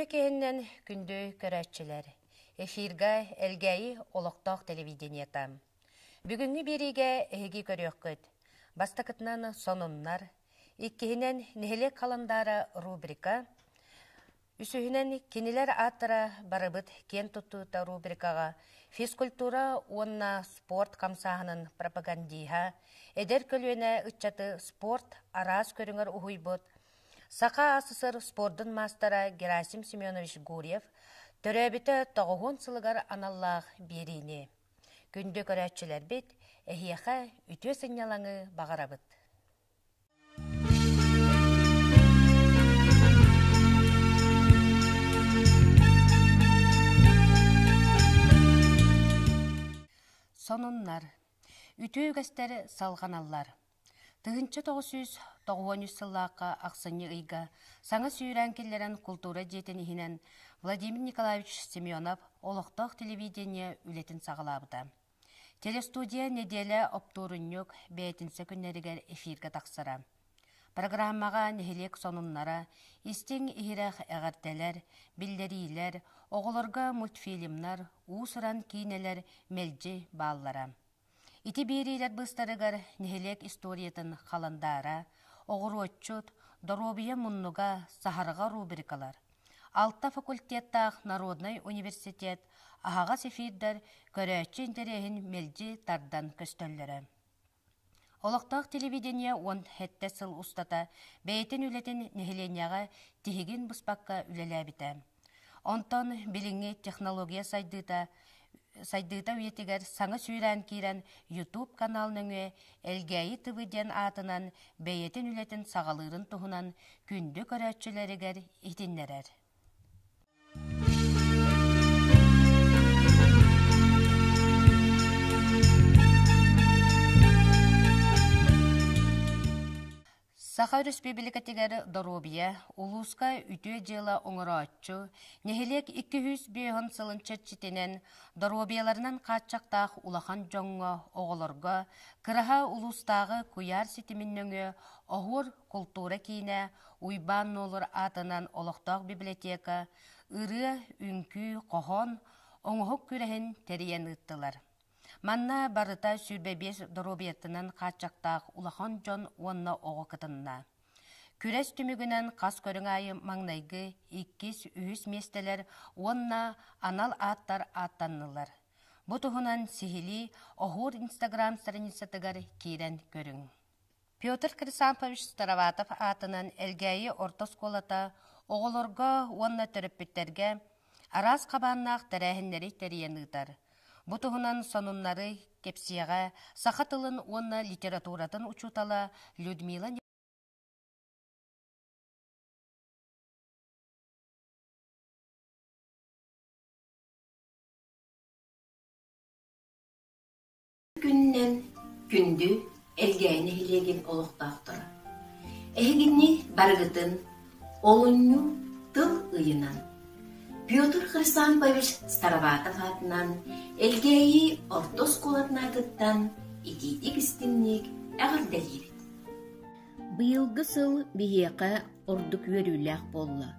Үтүө киһиннэн күндү көрөөччүлэр! Эфирга Элгээйи олохтоох телевидениета. Бүгүҥҥү биэриигэ эһиги көрүөххүт. Бастакытынан сонуннар, иккиһинэн нэһилиэк халандаара рубрика, Үсүһүнэн, кинилэр ааттара барыбыт киэн туттуута рубрикаҕа физкультура уонна спорт хамсааһынын пропагандиһа, эдэр көлүөнэ ыччаты спорт араас көрүҥэр уһуйбут Саха АССР спордун маастара Герасим Семенович Гурьев төрөөбүтэ тоҕуһун сылыгар аналлаах биэриини. Күндү көрөөччүлэрбит, эһиэхэ үтүө сынньалаҥы баҕарабыт. Сонуннар. Үтүө үгэстэр салҕаналлар. 1993 сыллаахха ахсынньы ыйга саҥа сүүрээн киллэрэн култуура дьиэтин иһинэн Владимир Николаевич Семенов олохтоох телевидение үлэтин саҕалаабыта. Телестудия нэдиэлэ оптуорунньук бээтинсэ күннэригэр эфиргэ тахсара. Программаҕа нэһилиэк сонуннара, истиҥ иһирэх эҕэрдэлэр, биллэриилэр, оҕолорго мультфильмнар, уус-уран киинэлэр мэлдьи бааллара. Ити биэриилэр быыстарыгар нэһилиэк историятын халандаара, оҕуруотчут, доруобуйа муннуга, саһарҕа рубрикалар, алта факультеттаах народнай университет аһаҕас эфирдэр көрөөччү интэриэһин мэлдьи тардан көстөллөрө. Олохтоох телевидение 17 сыл устата бэйэтин үлэтин нэһилиэнньэҕэ тиһигин быспакка үлэлээбитэ. Онтон билиҥҥи технология сайдыыта сайдыыта үйэтигэр саҥа сүүрээн киирэн YouTube канал нөҥүө Элгээйи ТВ диэн аатынан бэйэтин үлэтин саҕалыырын туһунан күндү көрөөччүлэригэр иһитиннэрэр. Саха Өрөспүүбүлүкэтигэр доруобуйа, улууска үтүө дьыала оҥорооччу, нэһилиэк 205 сылын чэрчитинэн доруобуйаларынан хааччахтаах улахан дьоҥҥо, оҕолорго Кыраһа улуустааҕы куйаар ситимин нөҥүө Оһуор култуура киинэ Уйбаан Нуолур аатынан олохтоох библиотека ырыа, үҥкүү, хоһоон, оҥоһук күрэһин тэрийэн ыыттылар. Манна барыта 25 доруобуйатынан хааччахтаах улахан дьон уонна оҕо кытынна. Күрэс түмүгүнэн хас көрүҥ аайы маҥнайгы, иккис, үһүс миэстэлэр уонна анал ааттар ааттаннылар. Бу туһунан сиһилии Оһуор Инстаграм страницатыгар киирэн көрүҥ. Петр Хрисанфович Староватов аатынан Элгээйи орто оскуолата оҕолорго уонна төрөппүттэргэ араас хабааннаах тэрээһиннэри тэрийэн ыытар. Бу туһунан сонуннары кэпсиэҕэ саха тылын уонна литературатын учуутала Людмила Күнүнэн күндү Элгээйи нэһилиэгин олохтоохторо! Эһигини барыгытын олунньу тыл ыйынан Петр Хрисанфович Староватов аатынан Элгээйи орто оскуолатын аатыттан итиитик-истиҥник эҕэрдэлиибит! Быйылгы сыл биһиэхэ ордук үөрүүлээх буолла.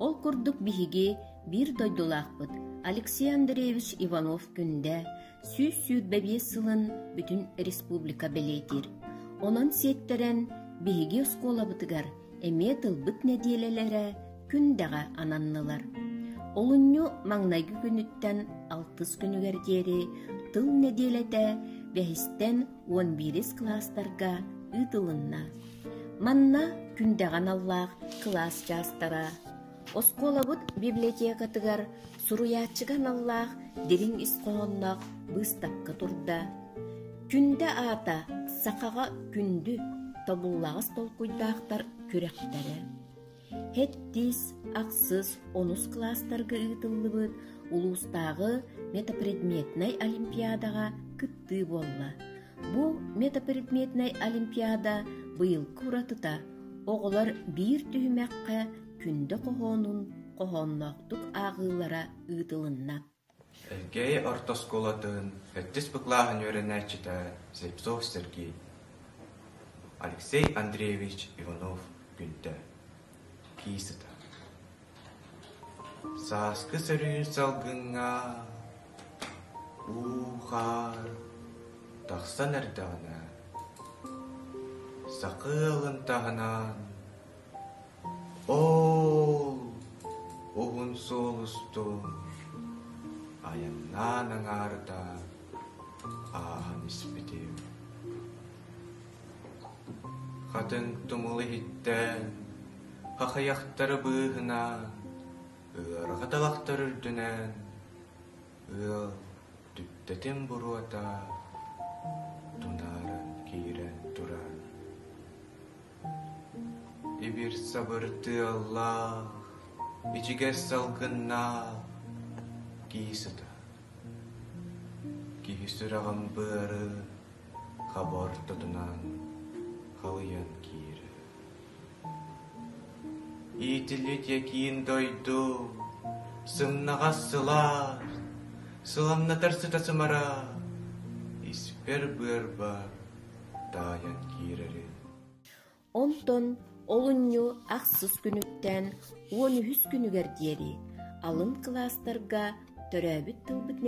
Ол курдук биһиги биир дойдулаахпыт Алексей Андреевич Иванов-Күндэ 125 сылын бүтүн республика бэлиэтиир. Онон сиэттэрэн биһиги оскуолабытыгар эмиэ тылбыт нэдиэлэлэрэ күндэҕэ ананнылар. Олунньу маҥнайгы күнүттэн алтыс күнүгэр диэри тыл нэдиэлэтэ бэһистэн уон биирис кылаастарга ыытылынна. Манна күндэҕэ аналлаах кылаас чаастара, Оскуолабыт библиотекатыгар суруйааччыга аналлаах дириҥ ис хоһоонноох быыстапка турда. Күндэ аата сахаҕа күндү, тобуллаҕас толкуйдаахтар күрэхтэрэ. Хэттис, ахсыс, онус кылаастарга ыытыллыбыт улуустааҕы метапредметнай олимпиадаҕа кыттыы буолла. Бу метапредметнай олимпиада быйылгы уратыта оҕолор биир түһүмэххэ Күндэ хоһоонун хоһоонноохтук ааҕыылара ыытылынна. Элгээйи орто оскуолатын сэттис кылааһын үөрэнээччитэ Слепцов Сергей, Алексей Андреевич Иванов Күндэ, кии сытар. Сааскы сөрүүн салгыҥҥа уу-хаар тахсан эрдэҕинэ, саха ыалын таһынан Ол уһун суол устун айаннаан аҥаарыта ааһан испитим. Хатыҥ тумул иһиттэн, хахыйахтары быыһынан, ыарҕа талахтар үрдүнэн ыал түптэтин буруота тунааран киирэн турар. Ибир-сабыр тыаллаах, ичигэс салгыннаах кии сытар. Киһи сүрэҕин быары хаба ортотунан халыйан киирэр. Иитиллит киин дойду сымнаҕас сылаас, сыламнатар сыта сымара испэр быарбар таайан киирэрин. Онтон олунньу ахсыс күнүттэн 13 күнүгэр диэри алын кылаастарга төрөөбүт тылбыт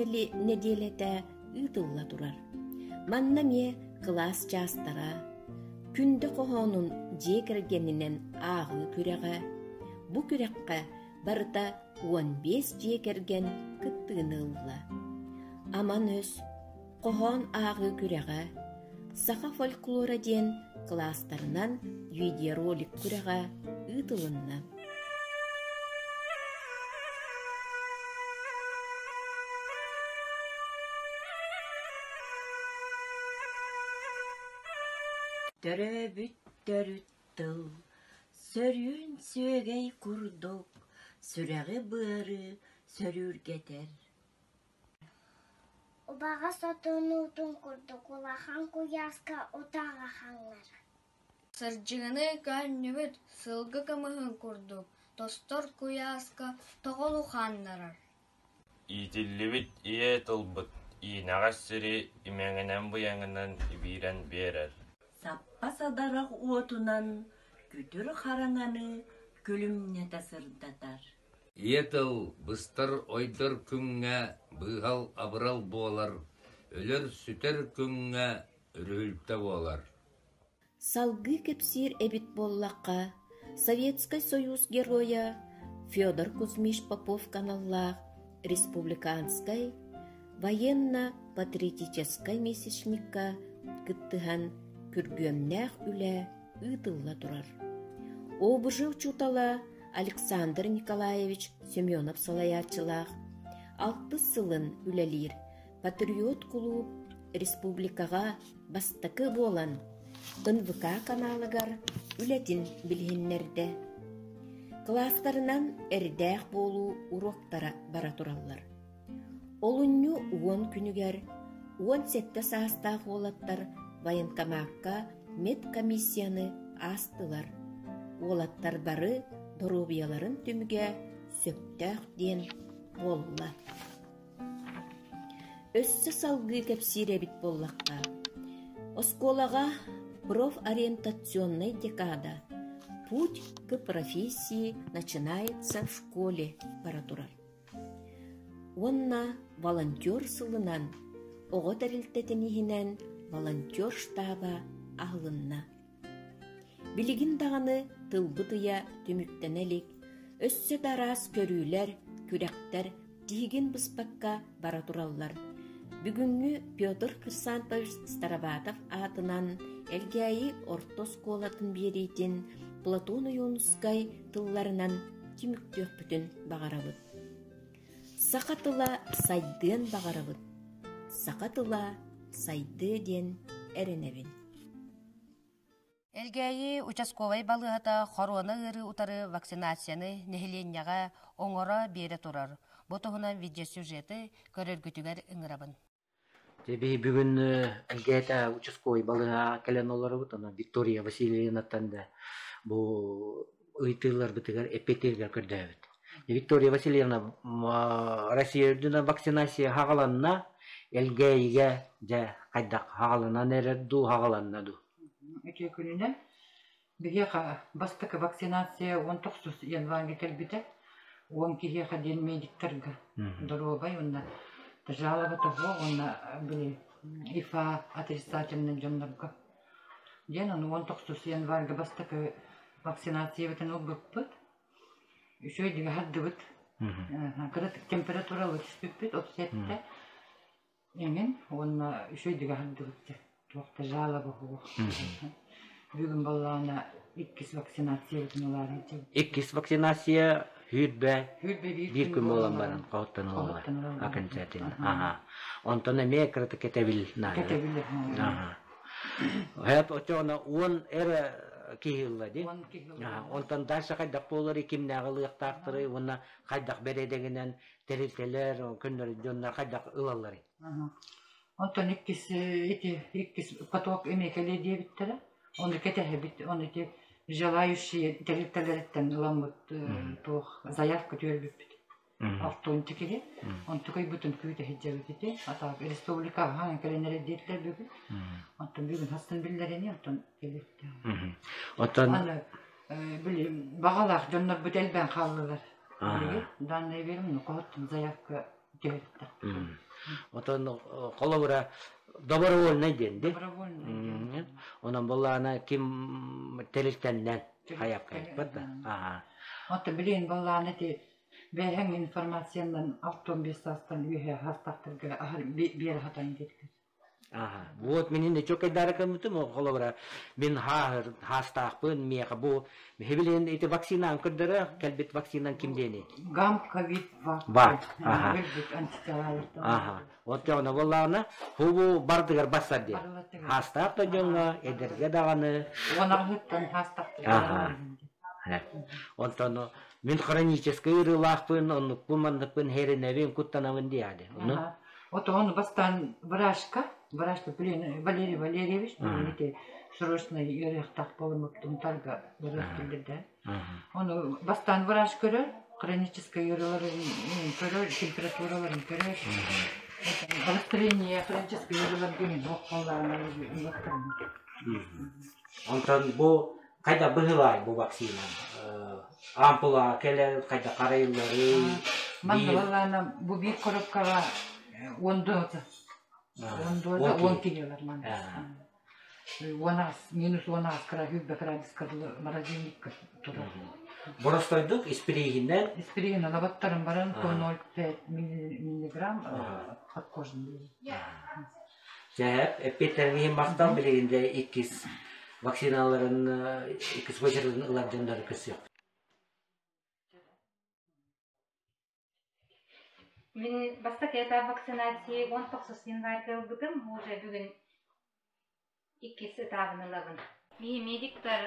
нэдиэлэтэ ыытылла турар. Манна эмиэ кылаас чаастара, Күндэ хоһоонун дьиэ кэргэнинэн ааҕыы күрэҕэ, бу күрэххэ барыта 15 дьиэ кэргэн кыттыыны ылла. Аман өс, хоһоон ааҕыы күрэҕэ, Саха фольклора диэн кылаастарынан видеоролик күрэҕэ ыытылынна. Төрөөбүт төрүт тыл сөрүүн сүөгэй курдук сүрэҕи-быары сөрүүргэтэр. Убаҕас отонуутун курдук улахан куйааска утаҕа хаҥнар. Сырдьыгыныы көөнньүбүт сылгы кымыһын курдук тостор куйааска тоҕо хааннарар. Иитиллибит ийэ тылбыт иинэҕэс сири имэҥинэн-быйаҥынан ибиирэн биэрэр. Саппа садарах уотунан күтүр хараҥаны күлүмнэтэ сырдатар. Ийэ тыл быстар-ойдор күҥҥэ быыһал-абырал буолар, өлөр-сүтэр күҥҥэ өрүһүлтэ буолар. Салгыы кэпсиир эбит буоллахха, Советскай Союз Геройа Федор Кузьмич Попов аналлаах республиканскай военно-патриотическай месячникка кыттыһан күргүөмнээх үлэ ыытылла турар. ОБЖ учуутала Александр Николаевич Семенов салайааччылаах алтыс сылын үлэлиир «Патриот кулууп» республикаҕа бастакы буолан НВК каналыгар үлэтин билиһиннэрдэ. Кылаастарынан эрдээх буолуу уруоктара бара тураллар. Олунньу 10 күнүгэр 17 саастаах уолаттар военкомакка медкомиссияны аастылар. Уолаттар бары доруобуйаларын түмүгэ сөптөөх диэн буолла. Өссө салгыы кэпсиир эбит буоллахха, оскуолаҕа профориентационнай декада «Путь к профессии начинается в школе» бара турар. Уонна волонтер сылынан оҕо тэрилтэтин иһинэн волонтер штаба аһылынна. Билигин даҕаны тылбыт ыйа түмүктэнэ илик, өссө да араас көрүүлэр, күрэхтэр тиһигин быспакка бара тураллар. Бүгүҥҥү Петр Хрисантович Староватов аатынан Элгээйи орто оскуолатын биэриитин Платон Ойуунускай тылларынан түмүктүөхпүтүн баҕарабыт. Саха тыла сайдыан баҕарабыт. Саха тыла сайдыа диэн эрэнэбин. Элгээйи участковай балыыһата хоруона ыарыы утары вакцинацияны нэһилиэнньэҕэ оҥоро биэрэ турар. Бу туһунан видеосюжеты көрөргүтүгэр ыҥырабын. Дьэ биһи бүгүн Элгээтэ участковай балыыһаҕа кэлэн олоробут. Онон Виктория Васильевнаттан да бу ыйытыыларбытыгар эппиэттииригэр көрдөөбүт. Виктория Васильевна, Россия үрдүнэн вакцинация хаҕаланна. Элгээйигэ дьэ хайдах хаҕаланан эрэр дуу, хаҕаланна дуу? Үтүө күнүнэн. Биһиэхэ бастакы вакцинация 19 январьга кэлбитэ. Уон киһиэхэ диэн медиктарга доруобай уонна жалоба того уонна били ИФА отрицательный дьоннорго диэн ону 19 январьга бастакы вакцинациябытын ылбыппыт. Үчүгэйдик аһардыбыт. Кыратык температуралы түспүппүт 37 эҥин уонна үчүгэйдик аһардыбыт туох да жалоба суох. Бүгүн буоллаҕына иккис вакцинациябытын ылаары сылдьабыт. Иккис вакцинация сүүрбэ Сүүрбэ биир биир күн күн буолан буолан баран баран хоһуттан ылаллар. хоһуттан ылаллар. Окончательно. Аха. Аха. Онтон эмиэ кыратык кэтэбил наада. Кэтэбил Аха. Хэп очоҕуна уон эрэ киһи ылла дии. Уон киһи ылла. Онтон дальше хайдах буоларый, кимнээҕи ылыахтаахтарый уонна хайдах бэрээдэгинэн тэрилтэлэр, көннөрү дьоннор хайдах ылалларый? Онтон иккис ити иккис поток эмиэ кэлиэ диэбиттэрэ. Ону кэтэһэбит, ону ити желающие тэрилтэлэриттэн ыламмыт туох заявка түөрбүппүт. Алтуонча киһи. Онтукайбытын күүтэ сылдьабыт ити. Атаак республика хаһан кэлэн эрэ диэтилэр бүгүн. Оттон бүгүн хастан биллэрэни, оттон кэлиэхтээх. Оттон Аны били баҕалаах дьоннорбут элбээн хааллылар. Билигин данные берем, хоһоттон заявка түһэртэхпит. Отон холобура добровольный диэн ди. Добровольный. Онон буоллаҕына ким тэрилтэннэн хайапкайбыт да. Аха. Оттон билигин буоллаҕына ити бэйэҥ информациянан 65 саастан үөһэ хастахтарга биэрэ сатаан диэбиттэр. Аха. Вот мин чөкөйдаары кэммитим холобура мин хаастаахпын миэхэ бу билин ити вакцинаан көрдөрө кэлбит вакцинан ким диэни Гам ковид ва аха өлбүт антителалартан аха вот дьоно буоллаҕына хубу бардыгар бассар диэн хаастаах да дьоҥҥо эдэргэ даҕаны уонаҕыттан хаастахтар аха онтон мин хроническай ыарыылаахпын оннукпун манныкпын һэринэбин куттанабын диэҕэ ону Вот он бастаан врачка, врач Валерий Валерьевич, ити срочно үөрэхтаах буолуммуттун тарга үөрэхтиллэрдэ. Ону бастаан врач көрөр, хроническай ыарыыларын көрөр, температураларын көрөр. Обострение хроническай ыарыылар диэн суох буоллаҕына Онтон бу хайда быһылаай бу вакцина? Ампула кэлэр хайда харайылларый? Манна баллаана бу биир коробкаҕа уон доза. Уон доза, уон килолар манна. Уон аас, минус уон аас кыра сүүрбэ градуска дылы морозильникка турар. Боростойдук испирииһинэн Испириин алабаттарын баран то 0,5 миллиграмм подкожный. Сөп, эппиэттэриҥ иһин махтал билигин дьэ иккис вакциналарын иккис уочаратын ылар дьоннору көрсүөх. Мин бастакы этап вакцинации 19 январьга ылбытым, уже бүгүн иккис этабын ылабын. Биһи медиктар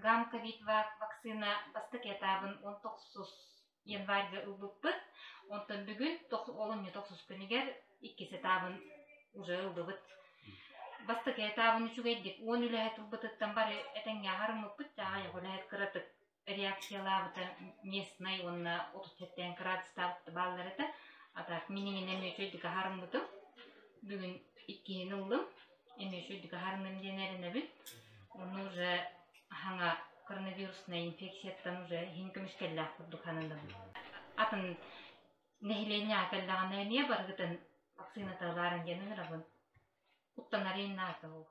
гам ковид вакцина бастакы этабын 19 январьга ылбыппыт. Онтон бүгүн олунньу тохсус күнүгэр иккис этабын уже ыллыбыт. Бастакы этабын үчүгэйдик уон үлэһит ылбытыттан бары этэҥҥэ аһарыммыппыт, аҕыйах үлэһит кыратык реакциялаабыта местнай уонна 37 градустаабыт бааллар этэ. А так миниҥин эмиэ үчүгэйдик аһарыммытым. Бүгүн иккиһин ыллым. Эмиэ үчүгэйдик аһарынным диэн эрэнэбин. Ону уже хаҥа коронавируснай инфекцияттан уже иһин көмүскэллээх курдук сананабын. Атын нэһилиэнньэҕэ кэллэҕинэ эмиэ барыгытын вакцинаталаарын диэн ыҥырабын. Куттанарын наада ол.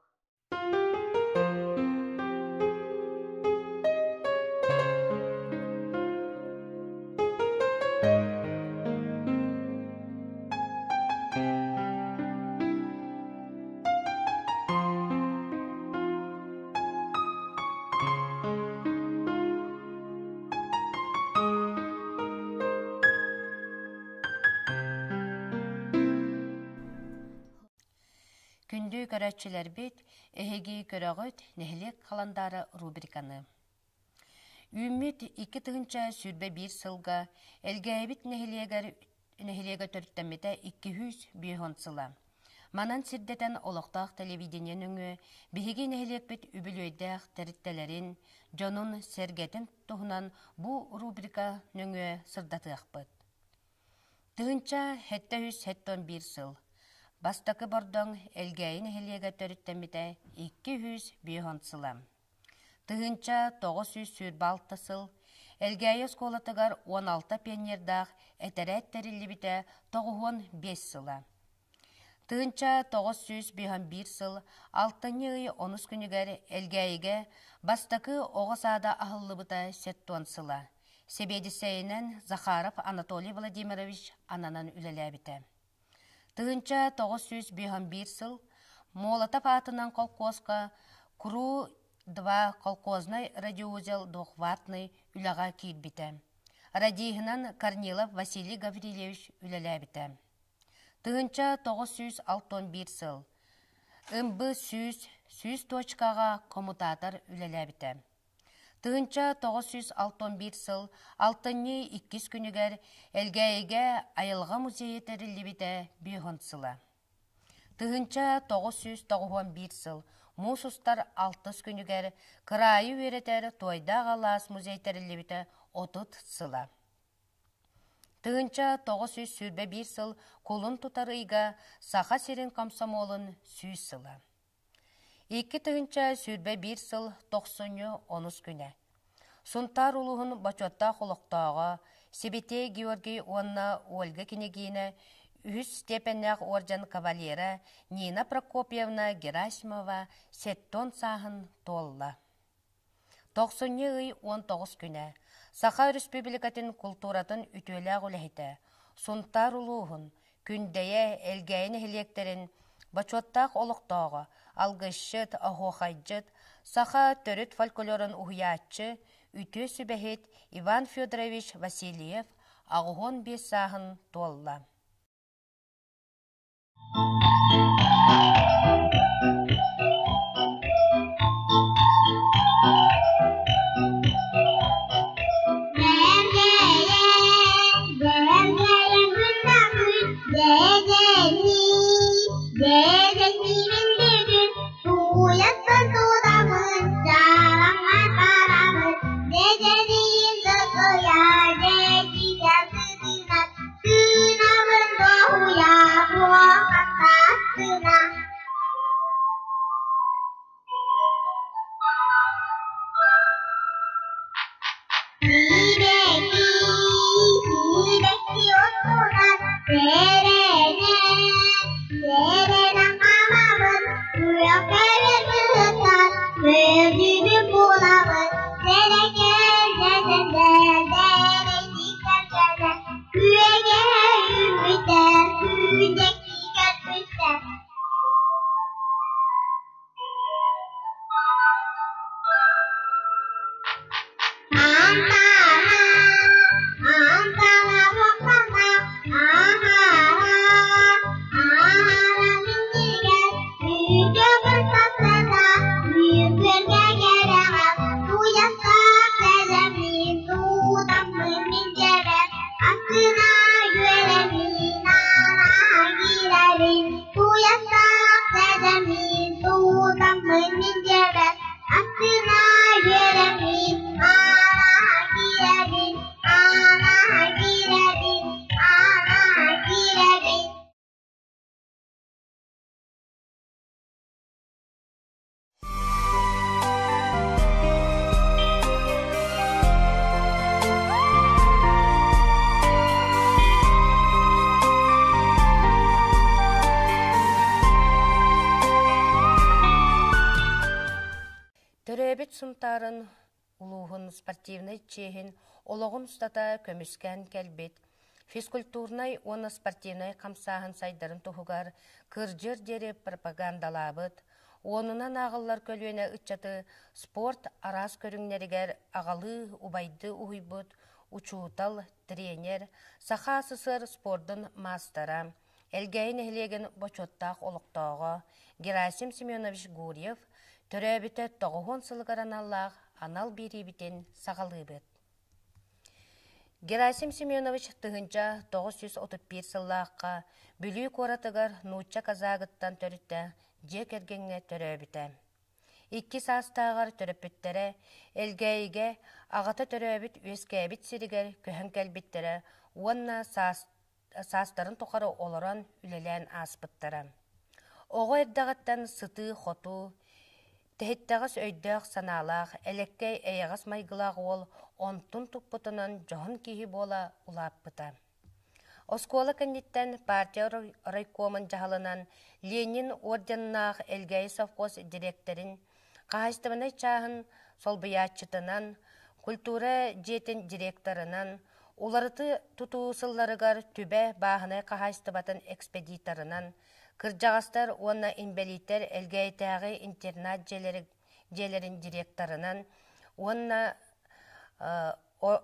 Күндү көрөөччүлэрбит, эһиги көрөҕүт нэһилиэк халандаара рубриканы. Үүммүт 2021 сылга Элгээйбит нэһилиэгэр нэһилиэгэ төрүттэммитэ 250 сыла. Манан сирдэтэн олохтоох телевидение нөҥүө биһиги нэһилиэкпит үбүлүөйдээх тэрилтэлэрин, дьонун-сэргэтин туһунан бу рубрика нөҥүө сырдатыахпыт. Тыһыынча 771 сыл Бастакы Бордоҥ Элгээйи нэһилиэгэ төрүттэммитэ 250 сыла. 1926 сыл. Элгээйи оскуолатыгар 16 пионердаах этэрээт тэриллибитэ 95 сыла. 1951 сыл алтынньы ый онус күнүгэр Элгээйигэ бастакы оҕо саада аһыллыбыта 70 сыла. Сэбиэдиссэйинэн Захаров Анатолий Владимирович ананан үлэлээбитэ. 1951 сыл Молотов аатынан холкуоска КРУ-2 колхознай радиоузел двухваттный үлэҕэ киирбитэ. Радиһынан Корнилов Василий Гаврильевич үлэлээбитэ. 1961 сыл МБ 100 точкаҕа коммутатор үлэлээбитэ. 1961 сыл алтынньы иккис күнүгэр Элгээйигэ айылҕа музейа тэриллибитэ биэһон сыла. 1991 сыл муус устар алтыс күнүгэр кыраайы үөрэтэр Туойдаах алаас музей тэриллибитэ 30 сыла. 1921 сыл кулун тутар ыйга Саха сирин комсомолун 100 сыла. 2021 сыл тохсунньу онус күнэ. Сунтаар улууһун бочуоттаах олохтооҕо Сибитей Георгий уонна Ольга Княгина үһүс степеннээх уордьан кавалера Нина Прокопьевна Герасимова сэттон сааһын туолла. Тохсунньу ый 19 күнэ Саха Өрөспүүбүлүкэтин култууратын үтүөлээх үлэһитэ, Сунтаар улууһун, Күндэйэ, Элгээйи нэһилиэктэрин бочуоттаах олохтооҕо, алгысчыт, оһуохайдьыт, саха төрүт фольклорун уһуйааччы, үтүө сүбэһит Иван Федорович Васильев 85 сааһын туолла. Төрөөбүт Сунтаарын улууһун спортивнай чиэһин олоҕун устата көмүскээн кэлбит физкультурнай уонна спортивнай хамсааһын сайдарын туһугар кырдьыар диэри пропагандалаабыт, уонунан ааҕыллар көлүөнэ ыччаты спорт араас көрүҥнэригэр аҕалыы, убайды уһуйбут учуутал, тренер, Саха СССР спордун маастара, Элгээйи нэһилиэгин бочуоттаах олохтооҕо Герасим Семенович Гурьев төрөөбүтэ 90 сылыгар аналлаах анал биэриибитин саҕалыыбыт. Герасим Семенович 1931 сыллаахха Бүлүү куоратыгар нуучча казагыттан төрүттээх дьиэ кэргэҥҥэ төрөөбүтэ. Икки саастааҕар төрөппүттэрэ Элгээйигэ аҕата төрөөбүт-үөскээбит сиригэр көһөн кэлбиттэрэ уонна саастарын тухары олорон үлэлээн ааспыттара. Оҕо эрдэҕиттэн сытыы-хотуу, Тэһиттэҕэс өйдөөх-санаалаах, элэккэй эйэҕэс майгылаах уол онтун туппутунан дьоһун киһи буола улааппыта. Оскуола кэнниттэн партия райкомун дьаһалынан Ленин орденнаах Элгээйи совхоз дириэктэрин хаһаайыстыбаннай чааһын солбуйааччытынан, культура дьиэтин директорынан, уларытыы тутуу сылларыгар Түбэ бааһынай хаһаайыстыбатын экспедиторынан, кырдьаҕастар уонна инбэлииттэр Элгээйитээҕи интернат дьиэлэрин директорынан уонна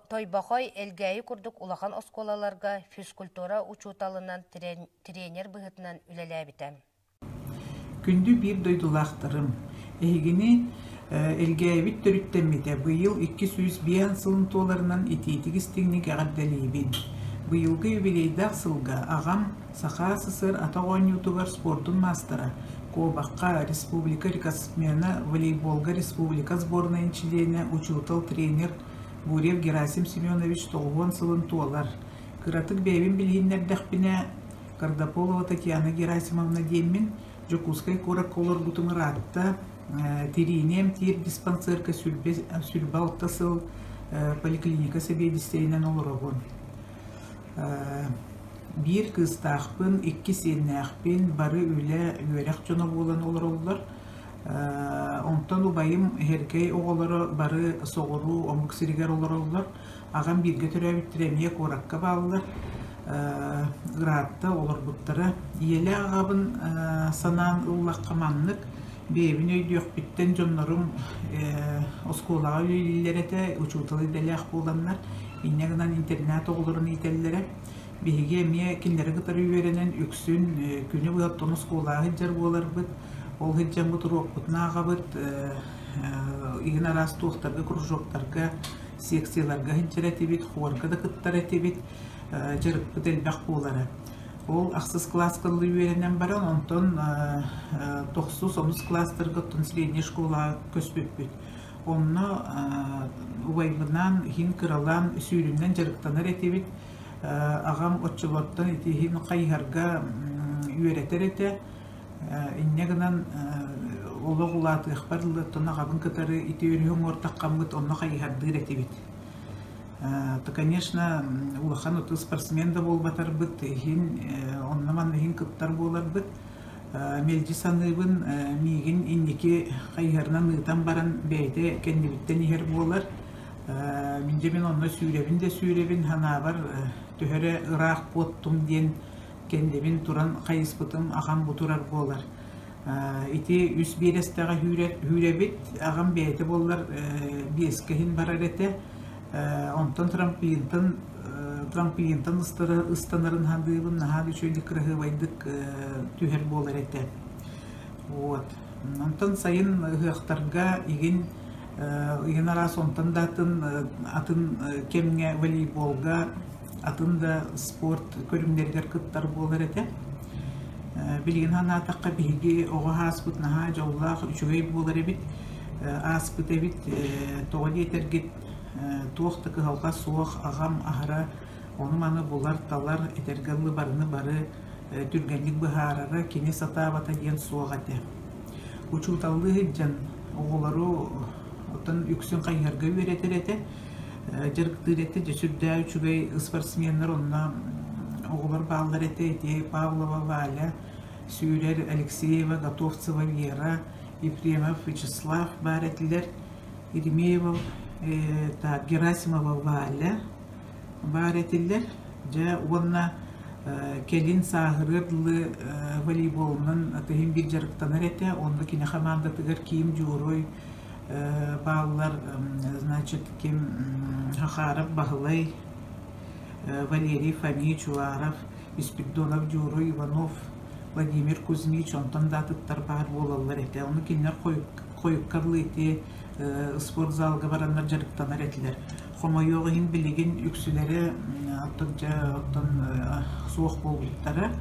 Тойбохой, Элгээйи курдук улахан оскуолаларга физкультура учууталынан тренер быһыытынан үлэлээбитэ. Күндү биир дойдулаахтарым, эһигини Элгээйибит төрүттэммитэ быйыл 205 сылын туоларынан итиитик истиҥник эҕэрдэлиибин. Быйылгы юбилейдаах сылга аҕам Саха СССР атах оонньуутугар спордун маастара, куобахха республика рекордсмена, волейболга республика сборнайын чилиэнэ, учуутал, тренер Гурьев Герасим Семенович 90 сылын туолар. Кыратык бэйэбин билиһиннэрдэхпинэ, Кардаполова Татьяна Герасимовна диэммин, Дьокуускай куоракка олорбутум ыраатта, тириини эмтиир диспансерга 26 сыл поликлиника сэбиэдиссэйинэн олоробун. Биир кыыстаахпын, икки сиэннээхпин, бары үлэ, үөрэх дьоно буолан олороллор. Онтон убайым Эһэргэй оҕолоро бары соҕуруу омук сиригэр олороллор. Аҕам бииргэ төрөөбүттэрэ эмиэ куоракка бааллар. Ыраатта олорбуттара. Ийэлээх аҕабын санаан ыллахха маннык, бэйэбин өйдүөхпүттэн дьоннорум оскуолаҕа үлэлииллэр этэ, учуутал идэлээх буоланнар, инньэ гынан интернат оҕолорун иитэллэрэ. Биһиги эмиэ кинилэри кытары үөрэнэн үксүн күнү быһа оттон оскуолаҕа сылдьар буоларбыт. Ол сылдьаммыт уруокпутун ааҕабыт, игин араас туохтарга, кружоктарга, секцияларга сылдьар этибит, хуорга да кыттар этибит, дьарыкпыт элбэх буолара. Ол ахсыс кылааска дылы үөрэнэн баран, онтон тохсус, онус кылаастарга оттон средняя школаҕа көспүппүт. Онно убайбынаан иһин кыралаан сүүрүнэн дьарыктанар этибит. Аҕам оччолортон ити иһин хайыһарга үөрэтэр этэ. Инньэ гынан олох улаатыахпар дылы оттон аҕабын кытары ити өрүһү уҥуортаххаммыт онно хайыһардыыр этибит. То, конечно, улахан оту спортсмен да буолбатарбыт иһин онно-манна иһин кыттар буоларбыт. Мэлдьи саныыбын, миигин инники хайыһарынан ыытан баран бэйэтэ кэннибиттэн иһэр буолар. Мин дьэ мин онно сүүрэбин да сүүрэбин, санаабар төһө эрэ ыраах куоттум диэн кэннибин туран хайыспытым аҕам бу турар буолар. Ити үс биэрэстэҕэ үүрэбит, аҕам бэйэтэ буоллар биэскэ иһин барар этэ. Онтон трамплинтан трамплинтан ыстанарын хандыыбын наһаа да үчүгэйдик кыраһыабайдык түһэр буолар этэ. Вот. Онтон сайын ыһыахтарга игин игин араас онтон да атын атын кэмҥэ волейболга атын да спорт көрүҥнэригэр кыттар буолар этэ. Билигин санаатахха биһиги оҕо ааспыт наһаа дьоллоох үчүгэй буолар эбит, ааспыт эбит. Тоҕо диэтэргит туох да кыһалҕа суох, аҕам аһара ону-маны булар-талар, этэргэ дылы барыны бары түргэнник быһаарара, кини сатаабата диэн суох этэ. Учууталлыы сылдьан оҕолору оттон үксүн хайыһарга үөрэтэр этэ. Дьарыктыыр этэ, дьэ сүрдээх үчүгэй спортсменнар онно оҕолор бааллар этэ, ити Павлова Валя, Сүүрэр Алексеева, Готовцева Вера, Ефремов Вячеслав баар этилэр, Еремеева, так, Герасимова Валя баар этилэр. Дьэ уонна кэлин сааһырыар дылы волейболунан тыһын биир дьарыктанар этэ, онно кини хамаандатыгар Ким Дьуоруй бааллар, значит, ким Хахаров Баһылай, Валерий Фомич Уаров, Испирдонов Дьуоруй Иванов, Владимир Кузьмич онтон да атыттар баар буолаллар этэ. Ону кинилэр хойукка дылы ити спортзалга бараннар дьарыктанар этилэр. Хомойуох иһин билигин үксүлэрэ оттон дьэ оттон суох буолбуттара.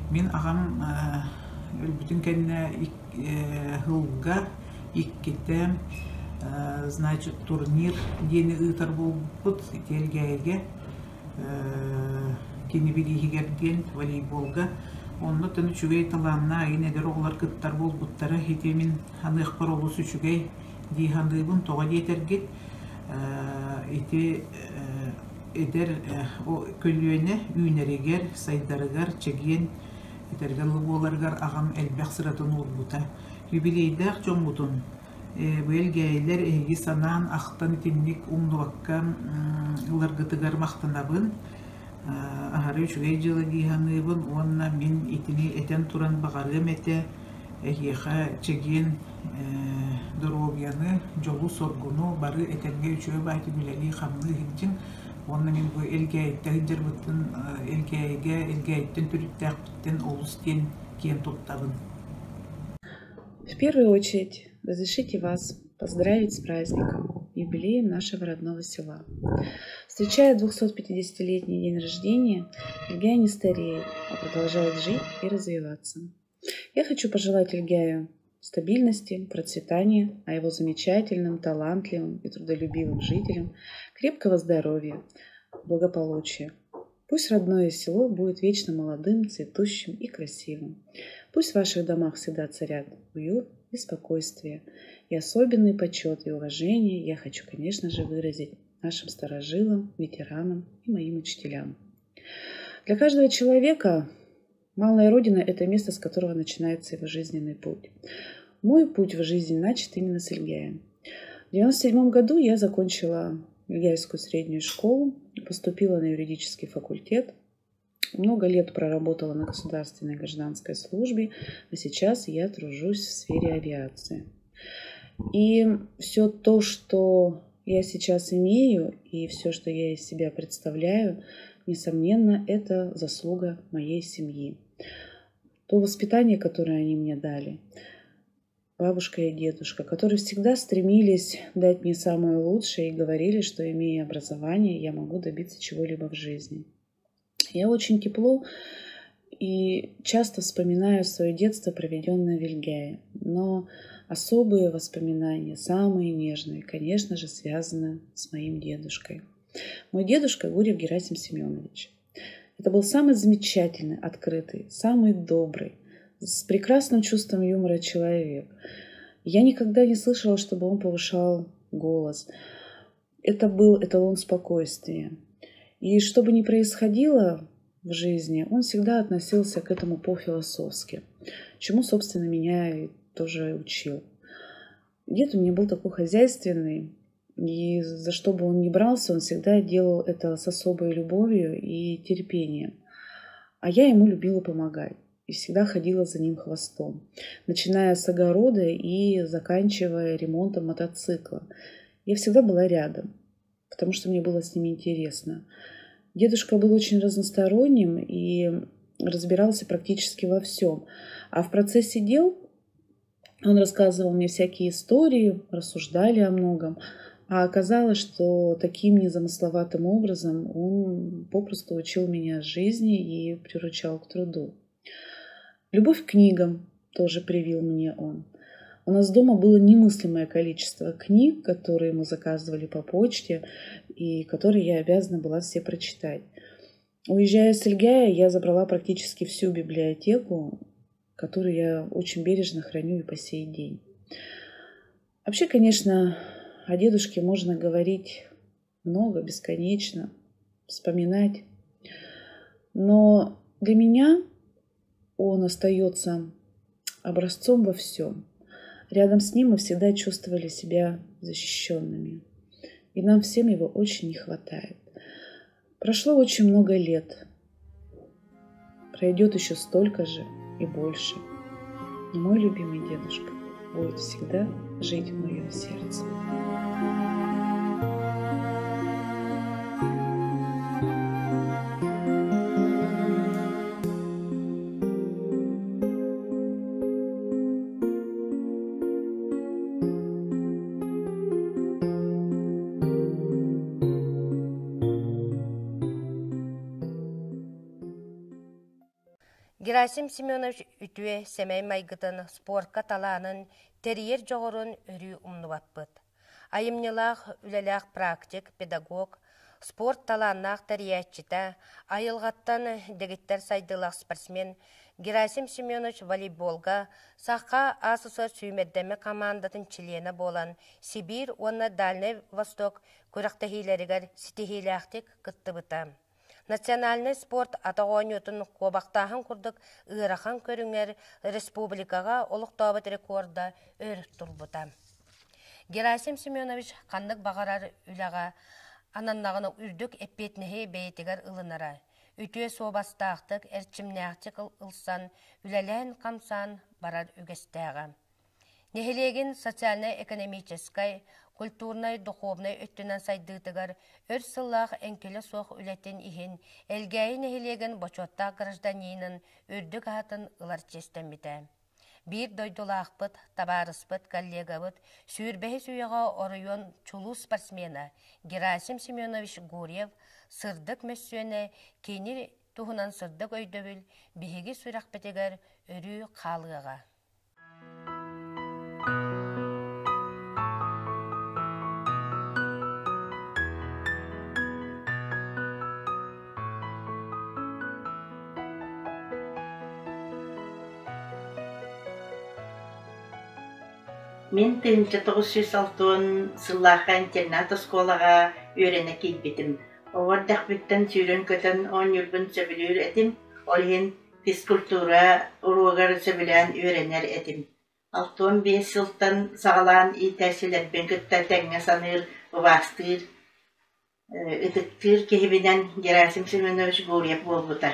Мин аҕам өлбүтүн кэннэ сылга иккитэ значит турнир диэни ыытар буолбуппут Тиэлгээйигэ кини бирииһигэр диэн волейболга. Онно тэн үчүгэй талааннаах игин эдэр оҕолор кыттар буолбуттара ити мин ханыахпар олус үчүгэй дии саныыбын. Тоҕо диэтэргит ити эдэр көлүөнэ үүнэригэр, сайдарыгар, чэгиэн этэргэ дылы буоларыгар аҕам элбэх сыратын уурбута. Юбилейдаах дьоммутун бу элгээйилэр эһиги санаан, ахтан итинник умнубакка ыларгытыгар махтанабын. Аһары үчүгэй дьыала дии саныыбын уонна мин итини этэн туран баҕарыам этэ эһиэхэ чэгиэн доруобуйаны, дьолу-соргуну бары этэҥҥэ үчүгэй баайтын үлэлии-хамныы сылдьыҥ уонна мин бу Элгээйиттэ сылдьарбыттан Элгээйигэ Элгээйиттэн төрүттээхпиттэн олус диэн киэн туттабын. В первую очередь, разрешите вас поздравить с праздником, юбилеем нашего родного села. Встречая 250-летний день рождения, Ильгай не стареет, а продолжает жить и развиваться. Я хочу пожелать Ильгаю стабильности, процветания, а его замечательным, талантливым и трудолюбивым жителям крепкого здоровья, благополучия. Пусть родное село будет вечно молодым, цветущим и красивым. Пусть в ваших домах всегда царят уют и спокойствие. И особенный почет и уважение я хочу, конечно же, выразить нашим старожилам, ветеранам и моим учителям. Для каждого человека малая родина – это место, с которого начинается его жизненный путь. Мой путь в жизни начат именно с Ильгая. В 1997 году я закончила Ильгайскую среднюю школу, поступила на юридический факультет, много лет проработала на государственной гражданской службе, а сейчас я тружусь в сфере авиации. И все то, что я сейчас имею, и все, что я из себя представляю, несомненно, это заслуга моей семьи. То воспитание, которое они мне дали, бабушка и дедушка, которые всегда стремились дать мне самое лучшее и говорили, что, имея образование, я могу добиться чего-либо в жизни. Я очень тепло и часто вспоминаю свое детство, проведенное в Ильгае. Но особые воспоминания, самые нежные, конечно же, связаны с моим дедушкой. Мой дедушка Гурьев Герасим Семенович. Это был самый замечательный, открытый, самый добрый, с прекрасным чувством юмора человек. Я никогда не слышала, чтобы он повышал голос. Это был эталон спокойствия. И что бы ни происходило в жизни, он всегда относился к этому по-философски, чему, собственно, меня и тоже учил. Дед у меня был такой хозяйственный, и за что бы он ни брался, он всегда делал это с особой любовью и терпением. А я ему любила помогать и всегда ходила за ним хвостом, начиная с огорода и заканчивая ремонтом мотоцикла. Я всегда была рядом, потому что мне было с ним интересно. Дедушка был очень разносторонним и разбирался практически во всем. А в процессе дел он рассказывал мне всякие истории, рассуждали о многом. А оказалось, что таким незамысловатым образом он попросту учил меня жизни и приручал к труду. Любовь к книгам тоже привил мне он. У нас дома было немыслимое количество книг, которые мы заказывали по почте и которые я обязана была все прочитать. Уезжая с Ильгая, я забрала практически всю библиотеку, которую я очень бережно храню и по сей день. Вообще, конечно, о дедушке можно говорить много, бесконечно, вспоминать. Но для меня он остается образцом во всем. Рядом с ним мы всегда чувствовали себя защищенными. И нам всем его очень не хватает. Прошло очень много лет. Пройдет еще столько же и больше. Но мой любимый дедушка будет всегда жить в моем сердце. Герасим Семенович үтүө сэмэй майгытын, спортка талаанын, тэрийэр дьоҕурун өрүү умнубаппыт. Айымньылаах, үлэлээх практик, педагог, спорт талааннаах тэрийээччитэ, айылҕаттан дэгиттэр сайдыылаах спортсмен Герасим Семенович волейболга Саха АССР сүүмэрдэммит хамаандатын чилиэнэ буолан, Сибиир уонна Дальнай Восток күрэхтэһиилэригэр ситиһиилээхтик кыттыбыта. Национальнай спорт атах оонньуутун куобахтааһын курдук ыарахан көрүҥэр республикаҕа олохтообут рекорда өр турбута. Герасим Семенович ханнык баҕарар үлэҕэ ананнаҕына үрдүк эппиэтинэһи бэйэтигэр ылынара. Үтүө суобастаахтык, эрчимнээхтик ылсан, үлэлээн-хамсаан барар үгэстээҕэ. Нэһилиэгин социальнай-экономическай, культурнай-духовнай өттүнэн сайдыытыгар өр сыллаах эҥкилэ суох үлэтин иһин Элгээйи нэһилиэгин бочуоттаах гражданинын үрдүк аатын ылар чиэстэммитэ. Биир дойдулаахпыт, табаарыспыт, коллегабыт, сүүрбэһис үйэҕэ оройуон чулуу спортсмена Герасим Семенович Гурьев сырдык мөссүөнэ кини туһунан сырдык өйдөбүл биһиги сүрэхпитигэр өрүү хаалыаҕа. Мин 1960 сыллаахха интернат-оскуолаҕа үөрэнэ киирбитим. Оҕо эрдэхпиттэн сүүрэн-көтөн оонньуурбун сөбүлүүр этим, ол иһин физкультура уруогар сөбүлээн үөрэнэр этим. 65 сылтан саҕалаан иитээччилэрбин кытта тэҥҥэ саныыр, убаастыыр, ытыктыыр киһибинэн Герасим Семенович Гурьев буолбута.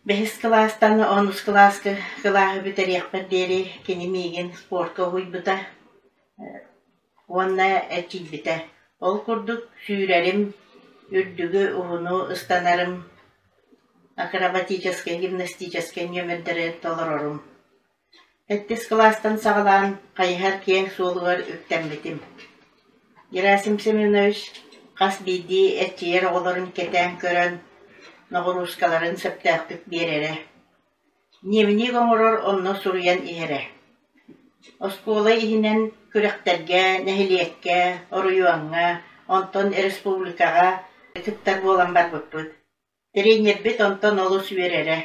Бэһис кылаастан онус кылааска кылааһы бүтэриэхпэр диэри кини миигин спортка уһуйбута уонна эрчийбитэ. Ол курдук сүүрэрим, үрдүгү, уһуну ыстанарым, акробатическай, гимнастическай нүөмэрдэри толорорум. Сэттис кылаастан саҕалаан хайыһар киэҥ суолугар үктэммитим. Герасим Семенович хас биирдии эрчийэр оҕолорун кэтээн көрөн, ноҕуруускаларын сөптөөхтүк биэрэрэ. Дневник оҥорор онно суруйан иһэрэ. Оскуола иһинэн күрэхтэргэ, нэһилиэккэ, оройуоҥҥа, онтон республикаҕа кыттар буолан барбыппыт. Тренербит онтон олус үөрэрэ.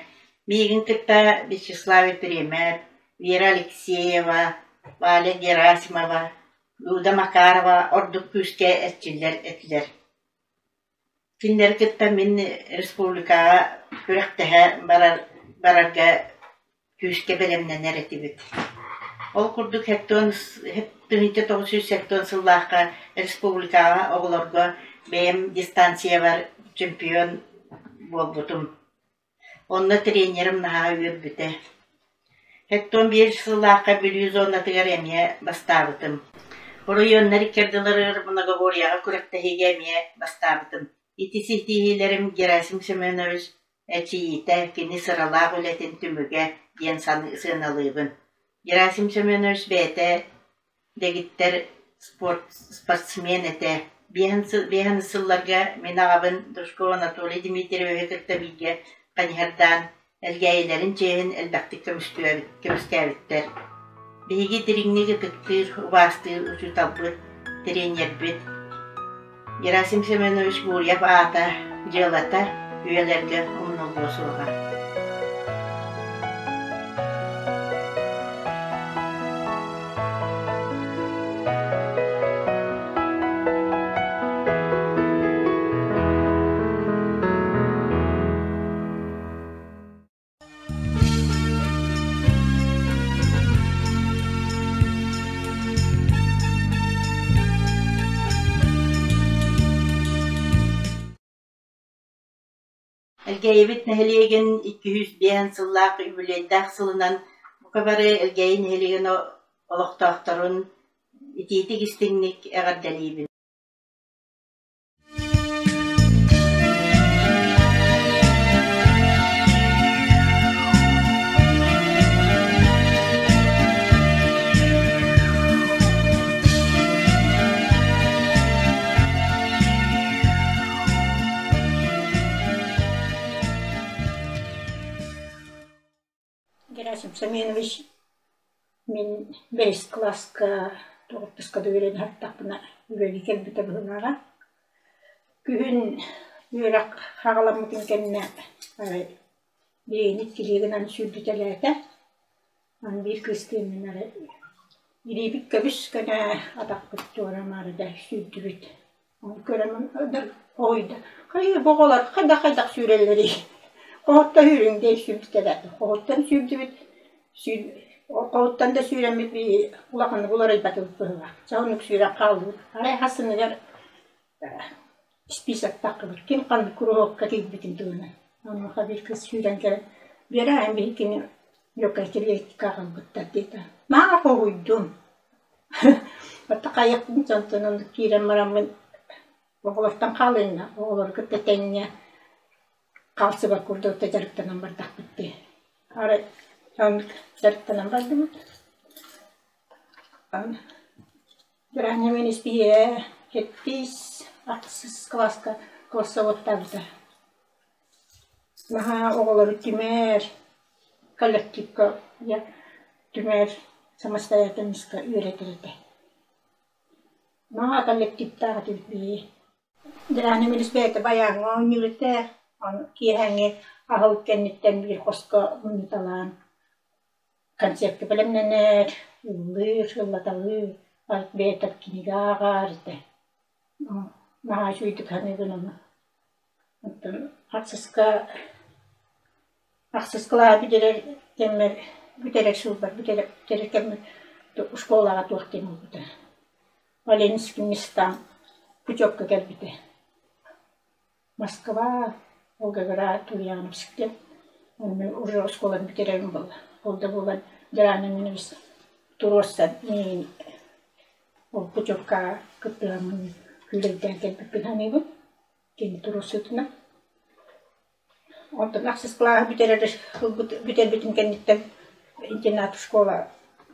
Миигин кытта Вячеслав Ефремов, Вера Алексеева, Валя Герасимова, Люда Макарова ордук күүскэ эрчиллэр этилэр. Кинилэри кытта мин республикаҕа күрэхтэһэ барар барарга күүскэ бэлэмнэнэр этибит. Ол курдук 1970 сыллаахха республикаҕа оҕолорго бэйэм дистанциябар чемпион буолбутум. Онно тренерим наһаа үөрбүтэ. 71 сыллаахха Бүлүү зонатыгар эмиэ бастаабытым. Оройуоннар икки ардыларыгар многоборьеҕа күрэхтэһиигэ эмиэ бастаабытым. Ити ситиһиилэрим Герасим Семенович эчийиитэ кини сыралаах үлэтин түмүгэ диэн сыаналыыбын. Герасим Семенович бэйэтэ дэгиттэр спорт спортсмен этэ. Биэһэн сылларга мин аҕабын Дружков Анатолий Дмитриевиһы кытта бииргэ хайыһардаан Элгээйилэрин чиэһин элбэхтик көмүскээбиттэр. Биһиги дириҥник ытыктыыр, убаастыыр учууталбыт, тренербит Герасим Семенович Гурьев аата, дьыалата үйэлэргэ умнуллуо суоҕа. Элгээйибит нэһилиэгин 205 сыллаах үбүлүөйдээх сылынан бука бары Элгээйи нэһилиэгин олохтоохторун итиитик-истиҥник эҕэрдэлиибин. Герасим Семенович мин бэһис кылааска тоҕуттуска да үөрэнэ сырыттахпына үлэлии кэлбитэ быһыылааҕа. Күһүн үөрэх хаҕаламмытын кэннэ арай Биһигини иккилии гынан сүүрдүтэлээтэ. Аны биир кыыстыын мин эрэ илиибит көбүс көнө, атахпыт туора-маары да сүүрдүбүт. Ону көрөн хоһуйда: «Хайыы, бу оҕолор хайдах-хайдах сүүрэллэрий? Хоһуттан сүүрүҥ» диэн сүүрдүтэлээтэ. Хоһуттан сүүрдүбүт, хоһуттан да сүүрэммит улаханнык уларыйбатыбыт быһыылаах. Чэ, оннук сүүрэн хааллыбыт. Арай хасыныгар Список таххыбыт, ким ханнык куруһуокка киирбитин туһунан. Онуоха биир кыыс сүүрэн кэлэн, Вера, эн биһиккини легкоатлетикаҕа ылбыттар диэтэ. Маа хоһуйдум. Оттон хайыахпын онтон оннук киирэн бараммын оҕолортон хаалынна, оҕолору кытта тэҥҥэ хаалсыбат курдук да дьарыктанан бардахпыт дии. Арай оннук дьарыктанан бардыбыт. Гранньамын испииһэ сэттис, ахсыс кылааска классоводтаабыта. Наһаа оҕолору түмэр, коллективка түмэр, самостоятельноска үөрэтэр этэ. Наһаа коллективтаах этибит биһиги. Гранньамын испииһэ байааҥҥа оонньуур этэ, ону киэһээҥҥи аһылык кэнниттэн биир хоско мунньуталаан Концертка бэлэмнэнэр, ыллыыр, ыллаталыыр, бэйэтэ кинигэ ааҕар этэ. Наһаа үчүгэйдик саныыбын ону. Оттон ахсыска ахсыс кылааһы бүтэрэр кэммэр бүтэрэр сылбар бүтэрэр бүтэрэр кэммэр школаҕа туох диэн буолбута. Оленинским местам путевка кэлбитэ. Москва, Волгоград, Ульяновск диэн онно уже оскуоланы бүтэрэрим буолла. Ол да буолан Дьараана Минович туруорсан миигин ол путевкаҕа кыттыһаммын күүлэйдээн кэлбиппин саныыбын. Кини туруорсуутунан. Онтон ахсыс кылааһы бүтэрэр бүтэрбитим кэнниттэн интернат школа,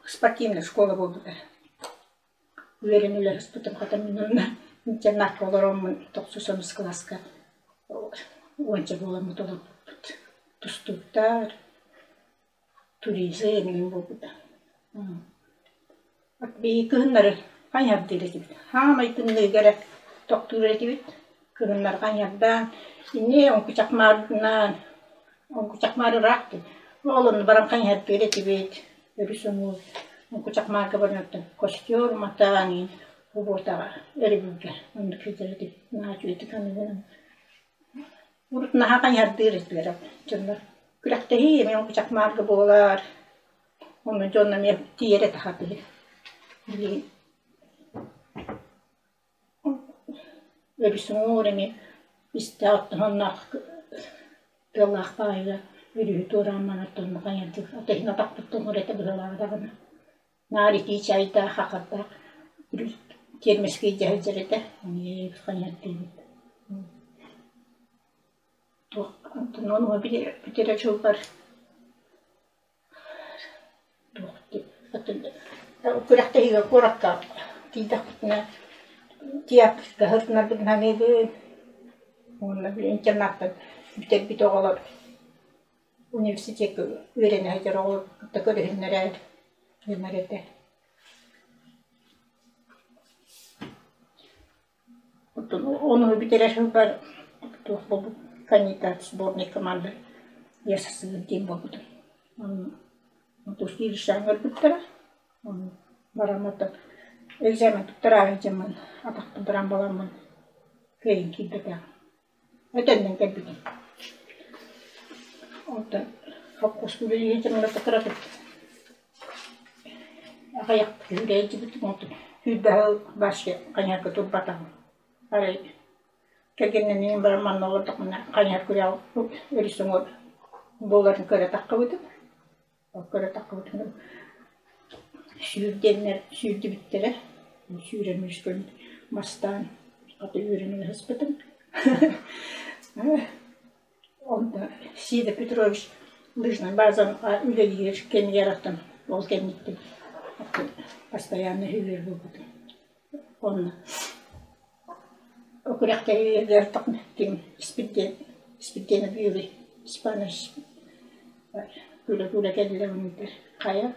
спортивная школа буолбута. Үөрэн үлэһиспитим хата мин онно интернакка олороммун тохсус онус кылааска уонча буоламмыт олорбуппут. Тустууктар, туризм эҥин буолбута. Биһиги кыһыннары хайыһардыыр этибит. Хаамай тымныыга эрэ тохтуур этибит. Кыһыннары хайыһардаан, инньэ оҥкучахмаарынан, оҥкучахмаар ыраах дии. Ол онно баран хайыһардыыр этибит. Өрүс уҥуор Кучахмаарга баран костер уматан кубуотаҕа өрөбүлгэ оннук сылдьар этибит наһаа үчүгэйдик аныгынан урут наһаа хайыһардыыр этилэр дьоннор күрэхтэһии эмиэ Кучахмаарга буолар онно дьон эмиэ тиийэр этэ хатыы билигин Өрүс уҥуор эмиэ истээх оттоһонноох тыаллаах баҕайыга өрүһү туораан баран оттонно хайардык атыһын атахпыт тоҥор этэ быһыылааҕа даҕаны наар итии чайдаах хахардаах тиэрмэскэ илдьэ сылдьар этэ эмиэ хайардыыбыт туох онтон ону бүтэрэ сылбар Күрэхтэһиигэ куоракка тиийдэхпитинэ театрга сырытынарбытын саныыбын уонна били интернаттан бүтэрбит оҕолор университекка үөрэнэ сылдьар оҕолор кытта көрүһүннэрэр гынар этэ. Ону бүтэрэр сылбар туох буолбут кандидат сборной команды СССР диэн буолбутум. Училищеҕа ыҥырбыттара. Баран оттон экзамен туттараары дьоммун атахпын баран баламмын кыайан киирбэтэҕим. Этэннэн кэлбитим. Онтон холкуоска үлэлии сылдьан кыратык аҕыйах күүрэйдибитим онтон сүүрбэ сыл вообще хайыһарга турбатаҕым. Арай кэргэннэнэн баран манна олордохпуна хайыһар күрэҕэ өрүс уҥуор буоларын көрө таххыбытым. Ол көрө таххыбытым сүүрдэннэр сүүрдүбүттэрэ. Сүүрэн үскөн мастаан хата үөрэнэн ыһыспытым. Онно Сидор Петрович лыжнай базаҕа үлэлиир кэмигэр оттон ол кэнниттэн постоянно үһүөр буолбутум. Онно күрэхтэһиилэригэр ким Испирдиэн Испирдиэнэп Юрий Степанович күлэ-күлэ кэллэ хайа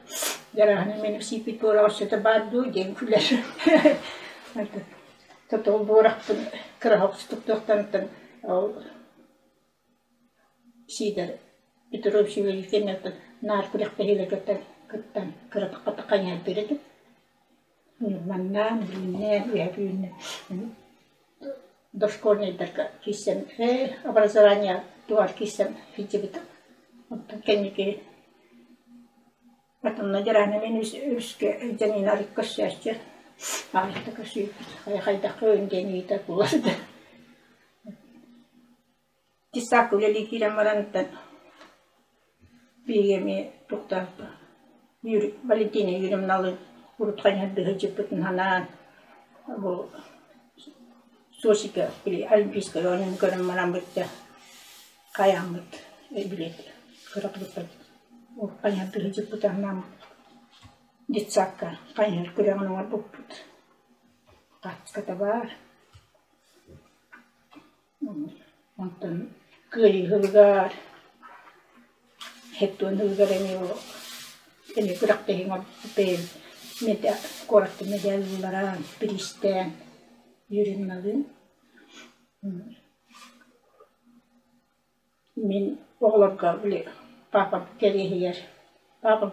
дьарааһыны мин сииппит буораҕа өссө баар дуу диэн күлэр. Тотол буорахпын кыраһа охсутуктуохтан ол Сидор Петрович Ефимовтан наар күрэхтэһиилэргэ кыттан кыратык хайыһардыыр этим. Ньурбаннаан, Бүлүүннээн, Үөһээ Бүлүүннээн дошкольнайдарга киирсэн образование тугар киирсэн сылдьыбытым. Оттон кэнники Потом надираны мин үскэ дьанина арыт көрсөөччү. Аҕыйахта көрсүүппүт. Хайдах көөн диэн ыйытар буолар да. Тисаак үлэлии киирэн бараныттан биһиги эмиэ туохтаахпыт Валентина Юрьевналыын урут хайыһардыы сылдьыппытын санаан бу Сочига били Олимпийскай оонньууну көрөн бараммыт дьэ хайааммыт билиэт кыра кыргыттар хайыһардыы сылдьыппытын санааммыт детсадка хайыһар күрэҕин оҥорбуппут хаачыската баар. Онтон Кыайыы сылыгар, Хеттуон сылыгар эмиэ эмиэ күрэхтэһии оҥорбуппут куораттан мэдээл ылларан, бириистээн Юрьевналыын. Мин оҕолорго били папам кэриэһигэр папам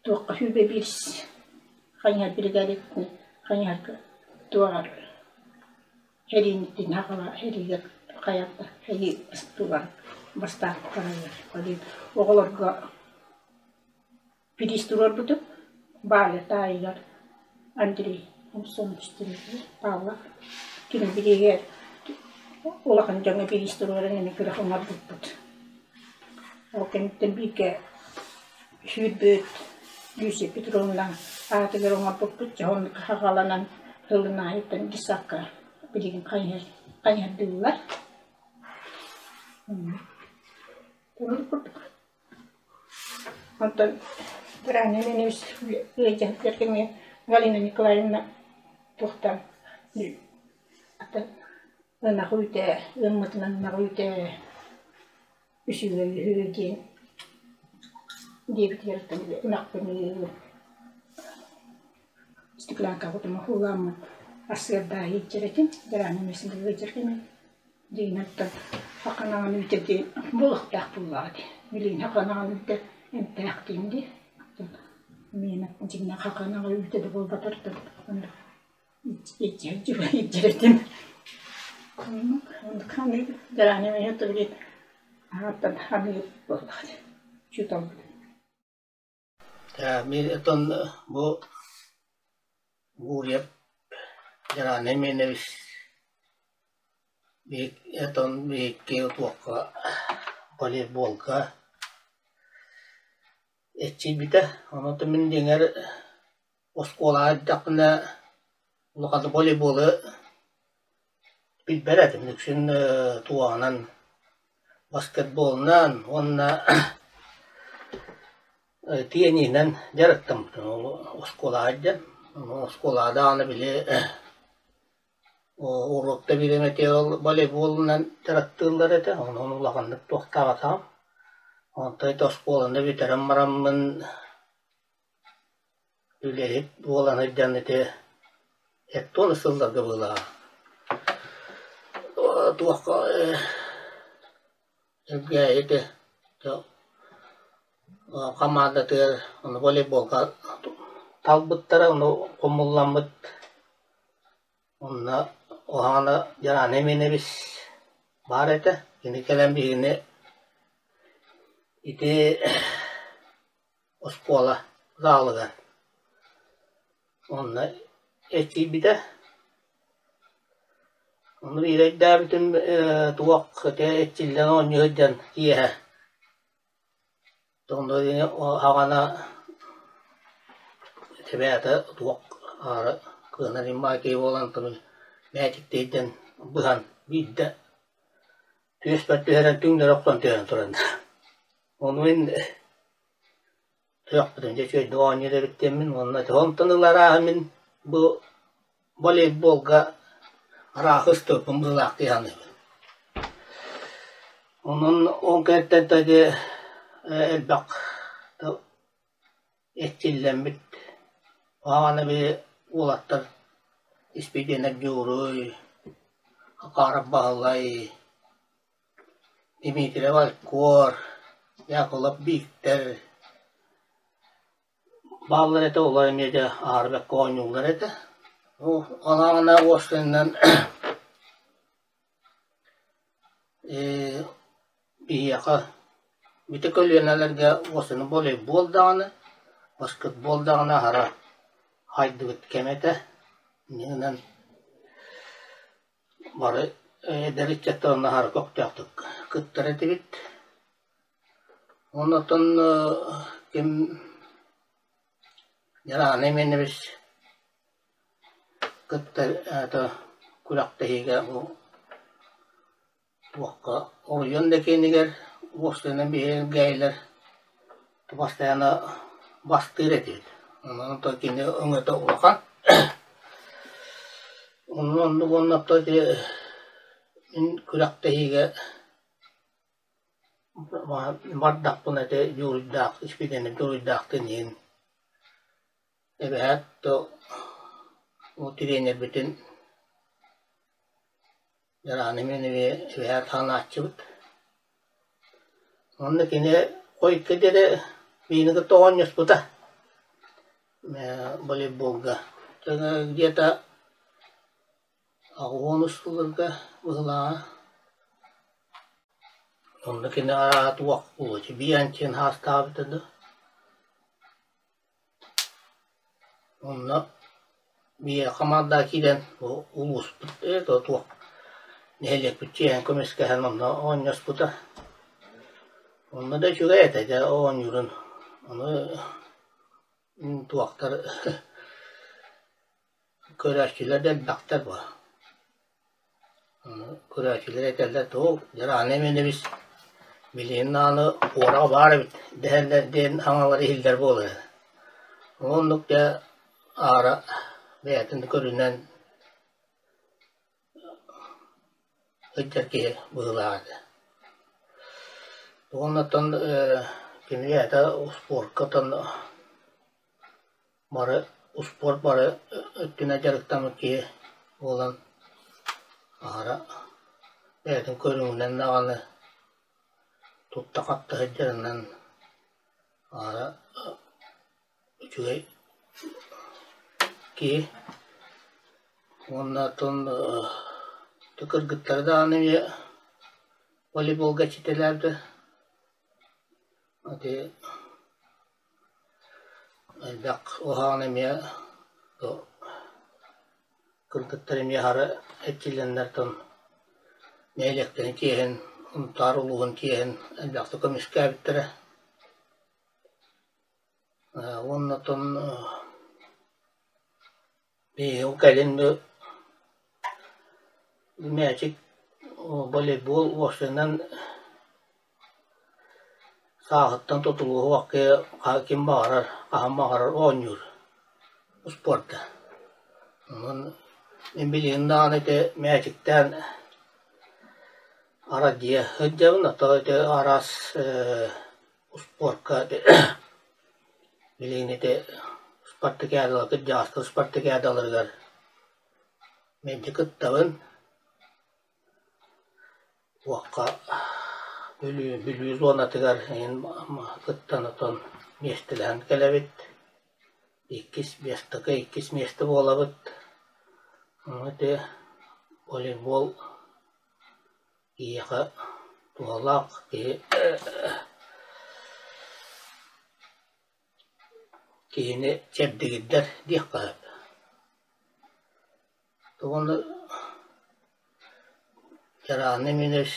Туохха сүүрбэ биир хайыһар биригээдэтин хайыһарга туоҕар эриинитин аҕала эриигэ хайата эрии тугар бастаан бараллар. Оҕолорго бириис туруорбутум Валя таайыгар Андрей Самсонович Павлов кини бирииһигэр улахан дьоҥҥо бириис туруоран эмиэ күрэх оҥорбуппут. Ол кэнниттэн бииргэ сүүрбүт Люся Петровна аатыгар оҥорбуппут дьоһун хаҕаланан сылын аайыттан детсадка билигин хайыһардыыллар. Оннук курдук. Онтон Граня Ильич ыалдьыһыттар кэмҥэ Галина Николаевна туохтан ынах үүтэ, ыаммытынан ынах үүтэ үчүгэй үһү диэн диэбитигэр ынахпын стеклянкабытын уулааммын сарсыарда иитэр этим, Граня ыалдьар кэмэ Дьиҥинэн хаханаҕын үүтэ диэн буолуохтаах буоллаҕа дии. Билигин хаханаҕын үүтэ эмтээх диэн дии. Миэнэ дьиҥинэн хаханаҕа үүтэ да буолбатар да илдьэр этим. Оннук аһааттан ханыыр буоллаҕа дии. Учууталбыт. Мин оттон бу Гурьев Геранай Меневич оттон биһикки туохха волейболга эрчийбитэ. Онон мин дьиҥэр оскуолаҕа эрдэхпинэ улахан волейболу билбэт этим. Үксүн туоҕунан баскетболунан уонна тиэниинэн дьарыктаммытым ол оскуолаҕа илдьэн. Оскуолаҕа даҕаны били уруокта бириэмэтигэр ол волейболунан дьарыктыыллар этэ, онон улаханнык туохтаабатаҕым. Онтон ити оскуоланы бүтэрэн бараммын үлэһит буолан сылдьан ити эттуон сылларга быһыылааҕа туохха Элгээйи хамаандатыгар ону волейболга талбыттара, ону хомулламмыт онно уһаҕана Дьараана Эмиэнэбис баар этэ. Кини кэлэн биһигини ити оскуола залыгар Онно эрчийбитэ. Ону биирэ өйдөөбүтүм туох ити эрчиллэн оонньуу сылдьан киэһэ хаҕана эбээтэ туох аара кыанар киһи буолан мээчиктиирдэн быһан биирдэ түөспэр түһэрэн түҥнэри охсон түһэрэн туран. Ону мин Туохпутун дьэ үчүгэйдик оонньуур эбит диэммин уонна онтон ыла арааһа мин бу волейболга арааһы ыстыырбын быһыылаах дии саныыбын. Онон ол кэнниттэн ити элбэх эрчиллэммит аҕаны били уолаттар Испидиэнэп Дьууруй, Акаарап Баһылай. Дмитрий Валькор, Якулов Бииктэр бааллар этэ, олор эмиэ дьэ аһара бэккэ оонньууллар этэ. Анаана уопсайынан биһиэхэ ити көлүөнэлэргэ уопсайынан волейбол даҕаны, баскетбол даҕаны аһара хайдыбыт кэмэ этэ. Инньэ гынан бары эдэр ыччаттар онно аһара көхтөөхтүк кыттар этибит. Онтон ким Дьараана Именович кытта это күрэхтэһиигэ бу туохха оройуон да киинигэр уопсайынан биһиги постоянно бастыыр этибит. Онон то кини өҥөтө улахан. Онон оннук уонна то ити мин күрэхтэһиигэ бардахпына ити Дьууруйдаах испииһэни Дьууруйдаахтыын иһин эбэһээт то тириэньэрбитин Дьарааны мин эмиэ эбэһээт ханааччыбыт. Онно кини хойукка диэри миигин кытта оонньоспута волейболга. Где-то 80 сылларга быһылааҕа. Онно кини араат уох буолуо биир хаастаабыта да. Онно биир хамаанда киирэн улууспут туох нэһилиэкпит чиэһин көмүскэһэн онно оонньоспута. Онно да үчүгэй этэ дьэ оонньуурун. Ону туохтар Көрөөччүлэр да элбэхтэр буо. Көрөөччүлэр этэллэр туох дьараана эмиэнэбис билигин даҕаны уораҕа баар эбит дэһэллэр диэн аҥалар иһиллэр буолар. Оннук дьэ аара бэйэтин көрүнэн сылдьар киһи быһыылаах этэ. Уонна оттон кини бэйэтэ успуорка оттон бары успуорт бары өттүнэн дьарыктаммыт киһи буолан аһара бэйэтин көрүҥүнэн даҕаны тутта-хапта сылдьарынан аһара үчүгэй киһи уонна оттон кыргыттары даҕаны эмиэ волейболга эчитэлээбитэ ити элбэх уһаан эмиэ кыргыттар эмиэ аһара эрчиллэннэр тон нэһилиэктэрин чиэһин Сунтаар улууһун чиэһин элбэхтик көмүскээбиттэрэ. Уонна оттон биһиги кэлин мээчик волейбол уопсайынан сааһыттан тутулуга суох ким баҕарар хаһан баҕарар оонньуур успуорда. Онон мин билигин даҕаны ити мээчиктээн арадьыйа сылдьабын, оттон ити араас успуорка билигин ити спартакиадалар кырдьаҕастар спартакиадаларыгар мэлдьи кыттабын. Туохха Бүлүү Бүлүү зонатыгар эҥин кыттан отон миэстэлэһэн кэлэбит. Иккис бастакы иккис миэстэ буолабыт. Ону ити волейбол Киһиэхэ туһалаах киһи киһини чэбдигирдэр диэххэ сөп. Уонна Чарааны Минес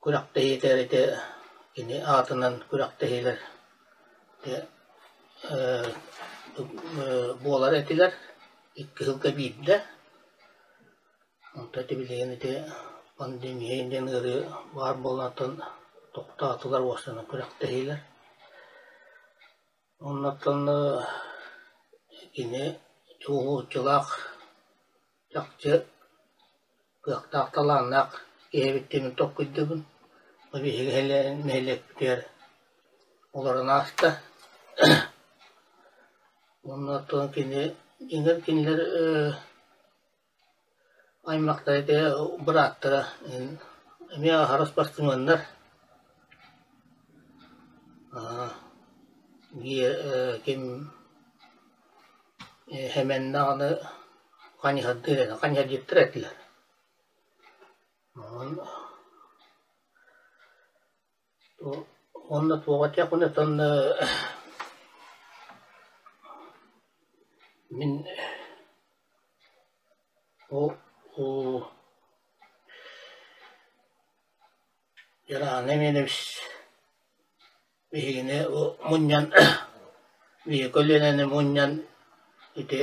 Күрэхтэһиитэ ити кини аатынан күрэхтэһиилэр буолар этилэр икки сылга биирдэ. Онтон ити билигин ити пандемия диэн ыарыы баар буолан тохтоотулар уопсайынан күрэхтэһиилэр. Оннуттан кини уһулуччулаах чахчы кыахтаах талааннаах киһи эбит диэн толкуйдуубун. Биһиги нэһилиэкпитигэр олорон ааста. Уонна оттон кини дьиҥэр кинилэр аймахтара ити бырааттара эмиэ аһара спортсменнар ким Хэмэн даҕаны ханьыһардыыр этэ, ханьыһардьыттар этилэр. Уонна туох этиэхпиний оттон мин ол Ирааны Эмиэнович биһигини мунньан биһиги көлүөнэни мунньан ити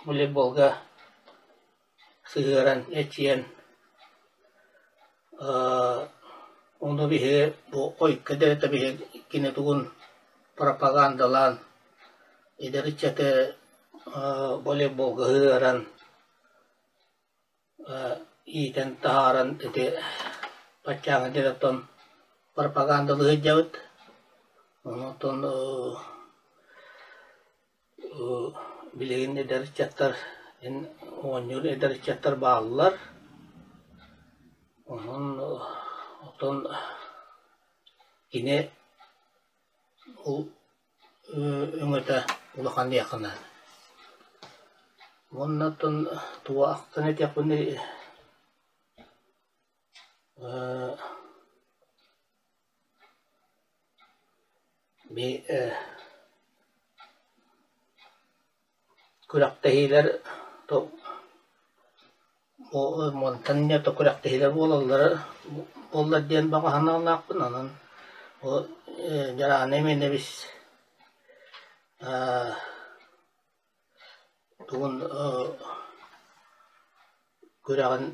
волейболга сыһыаран эчийэн ону биһиги бу хойукка диэри биһиги кини тугун пропагандалаан эдэр ыччаты волейболга сыһыаран иитэн таһааран ити баччааҥҥа диэри оттон пропагандалыы сылдьабыт. Онтон билигин эдэр ыччаттар оонньуур эдэр ыччаттар бааллар. Онон оттон кини ол өҥөтө улахан диэххэ наада. Уонна оттон тугу ахтан этиэхпиний Күрэхтэһиилэр мантан инньэ күрэхтэһиилэр буолаллара буоллар диэн баҕа санаалаахпын. Онон Дьараана Эмиэнэбис тугун күрэҕин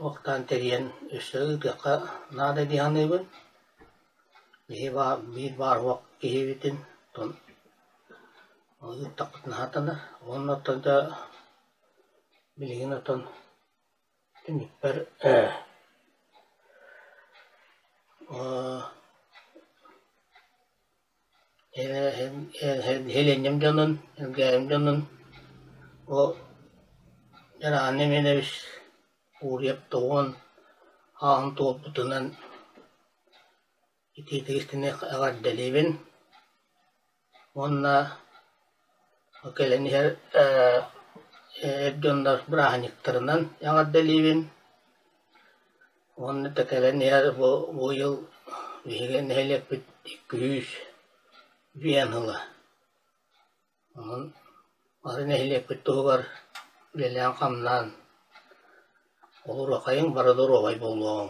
уохтаан тэрийэн өссө ыытыахха наада дии саныыбын. Биһи биир баар уох киһибитин оттон ыыттахпытына сатанар. Уонна оттон дьэ билигин оттон түмүкпэр Нэһилиэнньэм дьонун, Элгээйим дьонун бу Дьараан Эмиэнэбис Уруйап тоҕуон ааһын туолбутунан итиитик-истиҥник эҕэрдэлиибин уонна кэлэн иһэр эр дьоннор бырааһынньыктарынан эҕэрдэлиибин Уонна да кэлэн иһэр бу быйыл биһиги нэһилиэкпит 205 ыла. Онон бары нэһилиэкпит туһугар үлэлээн-хамнаан олоруохайыҥ, бары доруобай буолуоҕуҥ.